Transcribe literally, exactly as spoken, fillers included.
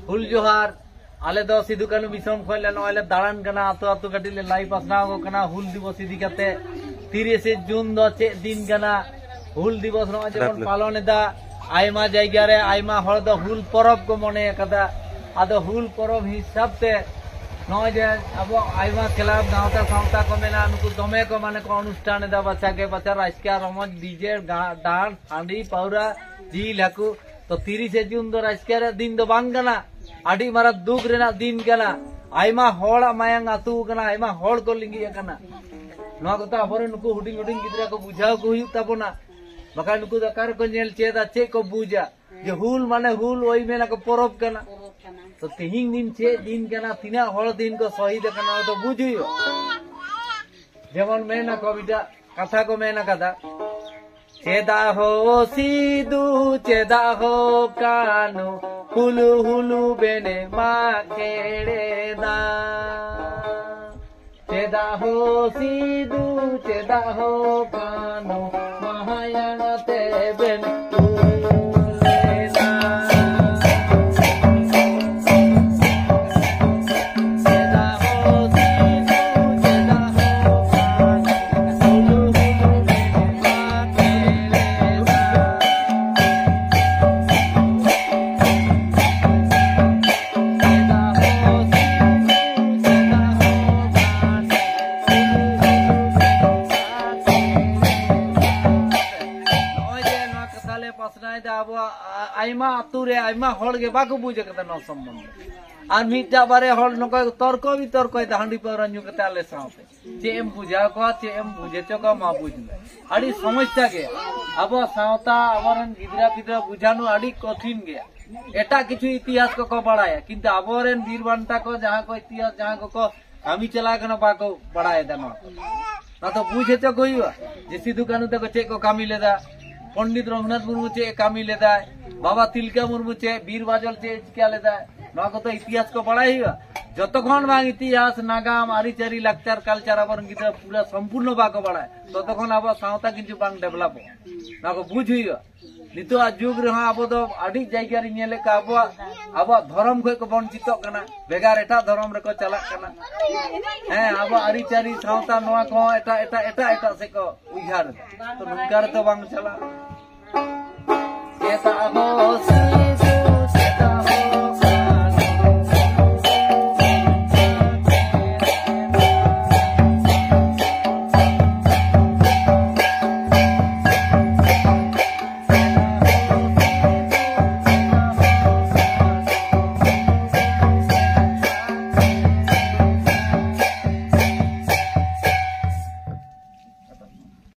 ᱦᱩᱞ ᱡᱚᱦᱟᱨ᱾ ᱟᱞᱮ ᱫᱚ ᱥᱤᱫᱩ ᱠᱟᱹᱱᱦᱩ ᱢᱤᱥᱚᱱ ᱠᱷᱚᱱ ᱞᱮ ᱱᱚᱜᱼᱚᱭ ᱞᱮ ᱫᱟᱬᱟᱱ ᱠᱟᱱᱟ, ᱟᱛᱳ ᱟᱛᱳ ᱠᱟᱹᱴᱤᱡ ᱞᱮ ᱞᱟᱭ ᱯᱟᱥᱱᱟᱣ ᱟᱠᱚ ᱠᱟᱱᱟ ᱦᱩᱞ ᱫᱤᱵᱚᱥ ᱤᱫᱤ ᱠᱟᱛᱮ᱾ ᱛᱤᱨᱤᱥᱮ ᱡᱩᱱ ᱫᱚ ᱪᱮᱫ ᱫᱤᱱ ᱠᱟᱱᱟ? ᱦᱩᱞ ᱫᱤᱵᱚᱥ ᱱᱚᱜᱼᱚᱭ ᱡᱮᱵᱚᱱ ᱯᱟᱞᱚᱱ ᱮᱫᱟ, ᱟᱭᱢᱟ ᱡᱟᱭᱜᱟ ᱨᱮ ᱟᱭᱢᱟ ᱦᱚᱲ ᱫᱚ ᱦᱩᱞ ᱯᱚᱨᱚᱵᱽ ᱠᱚ ᱢᱚᱱᱮ ᱟᱠᱟᱫᱟ᱾ ᱟᱫᱚ ᱦᱩᱞ ᱯᱚᱨᱚᱵᱽ ᱦᱤᱥᱟᱹᱵ ᱛᱮ ᱱᱚᱜᱼᱚᱭ ᱡᱮ ᱟᱵᱚ ᱟᱭᱢᱟ ᱠᱞᱟᱵᱽ, ᱜᱟᱶᱛᱟ, ᱥᱟᱶᱛᱟ ᱠᱚ ᱢᱮᱱᱟᱜᱼᱟ, ᱱᱩᱠᱩ ᱫᱚᱢᱮ ᱠᱚ ᱢᱟᱱᱮ ᱠᱚ ᱚᱱᱩᱥᱴᱷᱟᱱ ᱮᱫᱟ, ᱵᱟᱪᱷᱟ ᱜᱮ ᱵᱟᱪᱷᱟ, ᱨᱟᱡᱽᱠᱟ ᱨᱚᱢᱚᱡᱽ, ᱰᱤᱡᱮ, ᱜᱟ-, ᱰᱟᱱᱥ, ᱦᱟᱺᱰᱤ, ᱯᱟᱹᱣᱨᱟᱹ, ᱡᱤᱞ, ᱦᱟᱹᱠᱩ᱾ ᱛᱚ ᱛᱤᱨᱤᱥᱮ ᱡᱩᱱ ᱫᱚ ᱨᱟᱡᱽᱠᱟ ᱨᱮᱭᱟᱜ ᱫᱤᱱ ᱫᱚ ᱵᱟᱝ ᱠᱟᱱᱟ, ᱟᱹᱰᱤ ᱢᱟᱨᱟᱝ ᱫᱩᱠ ᱨᱮᱱᱟᱜ ᱫᱤᱱ ᱠᱟᱱᱟ᱾ ᱟᱭᱢᱟ ᱦᱚᱲᱟᱜ ᱢᱟᱭᱟᱝ ᱟᱹᱛᱩ ᱟᱠᱟᱱᱟ, ᱟᱭᱢᱟ ᱦᱚᱲ ᱠᱚ ᱞᱤᱸᱜᱤ ᱟᱠᱟᱱᱟ᱾ ᱱᱚᱣᱟ ᱠᱚᱫᱚ ᱟᱵᱚᱨᱮᱱ ᱱᱩᱠᱩ ᱦᱩᱰᱤᱧ ᱦᱩᱰᱤᱧ ᱜᱤᱫᱽᱨᱟᱹ ᱠᱚ ᱵᱩᱡᱷᱟᱹᱣ ᱠᱚ ᱦᱩᱭᱩᱜ ᱛᱟᱵᱚᱱᱟ, ᱵᱟᱠᱷᱟᱱ ᱱᱩᱠᱩ ᱫᱚ ᱚᱠᱟ ᱨᱮᱠᱚ ᱧᱮᱞ ᱪᱮᱫᱟ, ᱪᱮᱫ ᱠᱚ ᱵᱩᱡᱟ? ᱡᱮ ᱦᱩᱞ ᱢᱟᱱᱮ ᱦᱩᱞ, ᱳᱭ ᱢᱮᱱᱟ ᱠᱚ ᱯᱚᱨᱚᱵᱽ ᱠᱟᱱᱟ᱾ ᱛᱚ ᱛᱤᱦᱤᱧ ᱫᱤᱱ ᱪᱮᱫ ᱫᱤᱱ ᱠᱟᱱᱟ, ᱛᱤᱱᱟᱹᱜ ᱦᱚᱲ ᱫᱤᱱ ᱠᱚ ᱥᱚᱦᱤᱫ ᱟᱠᱟᱱᱟ, ᱚᱱᱟ ᱫᱚ ᱵᱩᱡᱽ ᱦᱩᱭᱩᱜᱼᱟ᱾ ᱡᱮᱢᱚᱱ ᱢᱮᱱ ᱟᱠᱚ, ᱢᱤᱫᱴᱟᱜ ᱠᱟᱛᱷᱟ ᱠᱚ ᱢᱮᱱ ᱟᱠᱟᱫᱟ, ᱪᱮᱫᱟᱜ ᱦᱳ ᱥᱤᱫᱩ, ᱪᱮᱫᱟᱜ ᱦᱳ ᱠᱟᱹᱱᱦᱩ, ᱦᱩᱞᱩ ᱦᱩᱞᱩ ᱵᱮᱱ ᱢᱟᱜ ᱠᱷᱮᱲᱮᱫᱟ᱾ ᱪᱮᱫᱟᱜ ᱦᱳ ᱥᱤᱫᱩ, ᱪᱮᱫᱟᱜ ᱦᱳ ᱠᱟᱹᱱᱦᱩ, ᱢᱟᱭᱟᱝ ᱛᱮᱵᱮᱱ ᱩᱞ ᱞᱮᱱᱟ? ᱪᱮᱫᱟᱜ ᱦᱳ ᱥᱤᱫᱩ, ᱪᱮᱫᱟᱜ ᱦᱳ ᱠᱟᱹᱱᱦᱩ, ᱦᱩᱞᱩ ᱦᱩᱞᱩ ᱵᱮᱱ ᱢᱟᱜ ᱠᱷᱮᱲᱮᱫᱟ? ᱱᱚᱜᱼᱚᱭ ᱡᱮ ᱱᱚᱣᱟ ᱠᱟᱛᱷᱟ ᱞᱮ ᱯᱟᱥᱱᱟᱣᱮᱫᱟ, ᱟᱵᱚᱣᱟᱜ ᱟ-, ᱟᱭᱢᱟ ᱟᱹᱛᱩ ᱨᱮ ᱟᱭᱢᱟ ᱦᱚᱲ ᱜᱮ ᱵᱟᱠᱚ ᱵᱩᱡᱽ ᱟᱠᱟᱫᱟ ᱱᱚᱣᱟ ᱥᱚᱢᱵᱚᱱᱫᱷᱮ᱾ ᱟᱨ ᱢᱤᱫᱴᱟᱜ ᱵᱟᱨᱭᱟ ᱦᱚᱲ ᱱᱚᱝᱠᱟ ᱛᱚᱨᱠᱚ ᱵᱤᱛᱚᱨᱠᱚᱭᱮᱫᱟ ᱦᱟᱺᱰᱤ ᱯᱟᱹᱣᱨᱟᱹ ᱧᱩ ᱠᱟᱛᱮ ᱟᱞᱮ ᱥᱟᱶᱛᱮ᱾ ᱪᱮᱫ ᱮᱢ ᱵᱩᱡᱷᱟᱹᱣ ᱠᱚᱣᱟ, ᱪᱮᱫ ᱮᱢ ᱵᱩᱡᱷᱟᱹᱣ ᱦᱚᱪᱚ ᱠᱚᱣᱟ, ᱢᱟ ᱵᱩᱡᱽ ᱢᱮ᱾ ᱟᱹᱰᱤ ᱥᱚᱢᱚᱥᱥᱟ ᱜᱮᱭᱟ᱾ ᱟᱵᱚᱣᱟᱜ ᱥᱟᱶᱛᱟ, ᱟᱵᱚᱨᱮᱱ ᱜᱤᱫᱽᱨᱟᱹ ᱯᱤᱫᱽᱨᱟᱹ ᱵᱩᱡᱷᱟᱹᱣ ᱱᱚᱣᱟ ᱟᱹᱰᱤ ᱠᱚᱴᱷᱤᱱ ᱜᱮᱭᱟ᱾ ᱮᱴᱟᱜ ᱠᱤᱪᱷᱩ ᱤᱛᱤᱦᱟᱥ ᱠᱚᱠᱚ ᱵᱟᱲᱟᱭᱟ, ᱠᱤᱱᱛᱩ ᱟᱵᱚᱨᱮᱱ ᱵᱤᱨ ᱵᱟᱱᱴᱟ ᱠᱚ ᱡᱟᱦᱟᱸ ᱠᱚ ᱤᱛᱤᱦᱟᱥ, ᱡᱟᱦᱟᱸ ᱠᱚᱠᱚ ᱠᱟᱹᱢᱤ ᱪᱟᱞᱟᱣ ᱠᱟᱱᱟ, ᱵᱟᱠᱚ ᱵᱟᱲᱟᱭᱮᱫᱟ ᱱᱚᱣᱟ ᱠᱚ᱾ ᱚᱱᱟ ᱫᱚ ᱵᱩᱡᱽ ᱦᱚᱪᱚ ᱠᱚ ᱦᱩᱭᱩᱜᱼᱟ ᱡᱮ ᱥᱤᱫᱩ ᱠᱟᱹᱱᱦᱩ ᱛᱟᱠᱚ ᱪᱮᱫ ᱠᱚ ᱠᱟᱹᱢᱤ ᱞᱮᱫᱟ, ᱯᱚᱱᱰᱤᱛ ᱨᱚᱜᱷᱩᱱᱟᱛᱷ ᱢᱩᱨᱢᱩ ᱪᱮᱫ ᱮ ᱠᱟᱹᱢᱤ ᱞᱮᱫᱟᱭ, ᱵᱟᱵᱟ ᱛᱤᱞᱠᱟᱹ ᱢᱩᱨᱢᱩ ᱪᱮᱫ, ᱵᱤᱨ ᱵᱟᱫᱚᱞ ᱪᱮᱫ ᱮ ᱪᱤᱠᱟ ᱞᱮᱫᱟᱭ, ᱱᱚᱣᱟ ᱠᱚᱫᱚ ᱤᱛᱤᱦᱟᱥ ᱠᱚ ᱵᱟᱲᱟᱭ ᱦᱩᱭᱩᱜᱼᱟ᱾ ᱡᱚᱛᱚ ᱠᱷᱚᱱ ᱵᱟᱝ ᱤᱛᱤᱦᱟᱥ, ᱱᱟᱜᱟᱢ, ᱟᱹᱨᱤᱪᱟᱹᱞᱤ, ᱞᱟᱠᱪᱟᱨ, ᱠᱟᱞᱪᱟᱨ ᱟᱵᱚᱨᱮᱱ ᱜᱤᱫᱽᱨᱟᱹ ᱯᱩᱨᱟᱹ ᱥᱚᱢᱯᱩᱨᱱᱚ ᱵᱟᱠᱚ ᱵᱟᱲᱟᱭᱟ, ᱛᱚᱛᱚ ᱠᱷᱚᱱ ᱟᱵᱚᱣᱟᱜ ᱥᱟᱶᱛᱟ ᱠᱤᱱᱛᱩ ᱵᱟᱝ ᱰᱮᱵᱷᱞᱚᱯᱚᱜᱼᱟ᱾ ᱱᱚᱣᱟ ᱠᱚ ᱵᱩᱡᱽ ᱦᱩᱭᱩᱜᱼᱟ᱾ ᱱᱤᱛᱚᱜᱟᱜ ᱡᱩᱜᱽ ᱨᱮᱦᱚᱸ ᱟᱵᱚ ᱫᱚ ᱟᱹᱰᱤ ᱡᱟᱭᱜᱟ ᱨᱤᱧ ᱧᱮᱞᱮᱫ ᱠᱚᱣᱟ, ᱟᱵᱚᱣᱟᱜ ᱟᱵᱚᱣᱟᱜ ᱫᱷᱚᱨᱚᱢ ᱠᱷᱚᱱ ᱠᱚ ᱵᱚᱧᱪᱤᱛᱚᱜ ᱠᱟᱱᱟ, ᱵᱷᱮᱜᱟᱨ ᱮᱴᱟᱜ ᱫᱷᱚᱨᱚᱢ ᱨᱮᱠᱚ ᱪᱟᱞᱟᱜ ᱠᱟᱱᱟ᱾ ᱦᱮᱸ, ᱟᱵᱚᱣᱟᱜ ᱟᱹᱨᱤᱪᱟᱹᱞᱤ ᱥᱟᱶᱛᱟ ᱱᱚᱣᱟ ᱠᱚᱦᱚᱸ ᱮᱴᱟᱜ ᱮᱴᱟᱜ ᱮᱴᱟᱜ ᱮᱴᱟᱜ ᱥᱮᱫ ᱠᱚ ᱩᱭᱦᱟᱹᱨ ᱮᱫᱟ᱾ ᱛᱚ ᱱᱚᱝᱠᱟ ᱨᱮᱫᱚ ᱵᱟᱝ ᱪᱟᱞᱟᱜᱼᱟ᱾ ᱪᱮᱫᱟᱜ ᱟᱵᱚ